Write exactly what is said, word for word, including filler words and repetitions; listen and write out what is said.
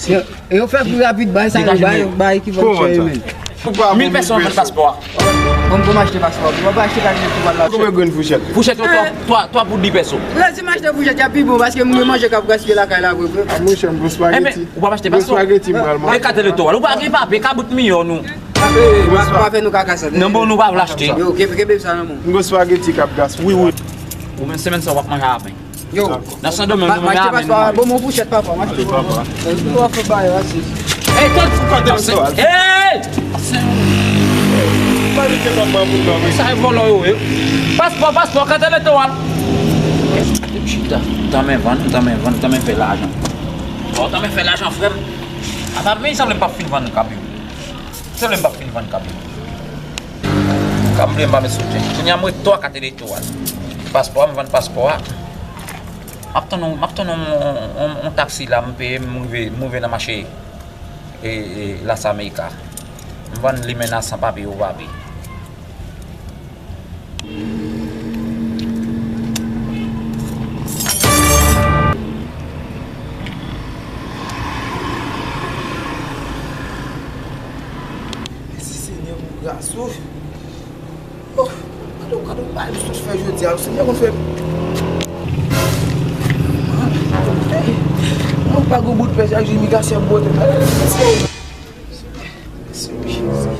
mesye. Yo fè pi rapid, bay sa yo, bay, bay ki fòk chè yo, men. Mil pèson an vann paspò a. Bon, bon, m achte paspò. Bon, m achte kay pou al la. Konbyen grenn fouchèt? Fouchèt yo, twa, twa, twa pou dis pèso. Lè si m achte fouchèt, y a pi bon, paske moun yo manje k ap gaspiye lakay la, vre, vre. A, monchè, m gon spageti. Enben, ou p ap achte paspò? M gon spageti, m pral manje. E kat elektoral, ou pa gen papye, kabrit miyon nou. Paspò pa fè nou kaka sante. Non, bon, nou pa vle achte. Yo, kenbe, kenbe sa nan men w. M gon spageti k ap gaspiye. Wi, wi. Ou menm semèn sa w ap manje a pen. Yo, nan Sendomeng, nou menm avè nou. Bon, mon fouchèt, papa, m achte. Papa. Ou ap fè bagay rasis. Ey, tèt fou, tèt fou. Ey! Sa e vòlò yo ye. Paspò, paspò, kat elektoral. Chita, tanmen vann, tanmen vann, tanmen fè lajan. Bon, tanmen fè lajan, frè m. Apa, men sanble m p ap fin vann kap yo. Sanble m p ap fin vann kap yo. Kap m bliye m pa met soutyen. Kounye a m ret twa kat elektoral. Paspò a, m vann paspò a. M ap tann yon, m ap tann yon, yon, yon taksi la, m peye, m rive, m rive nan mache, e, e, Las Américas. M vann limena san papye ou pa peye. Mèsi Senyè pou gras ou. Oh, gade, gade, gade, sot fè jodi a, Senyè konn fè. Hey, mwen pa gon bout pè, chak jou imigrasyon ap bwote. Mèsi wi, Jezi.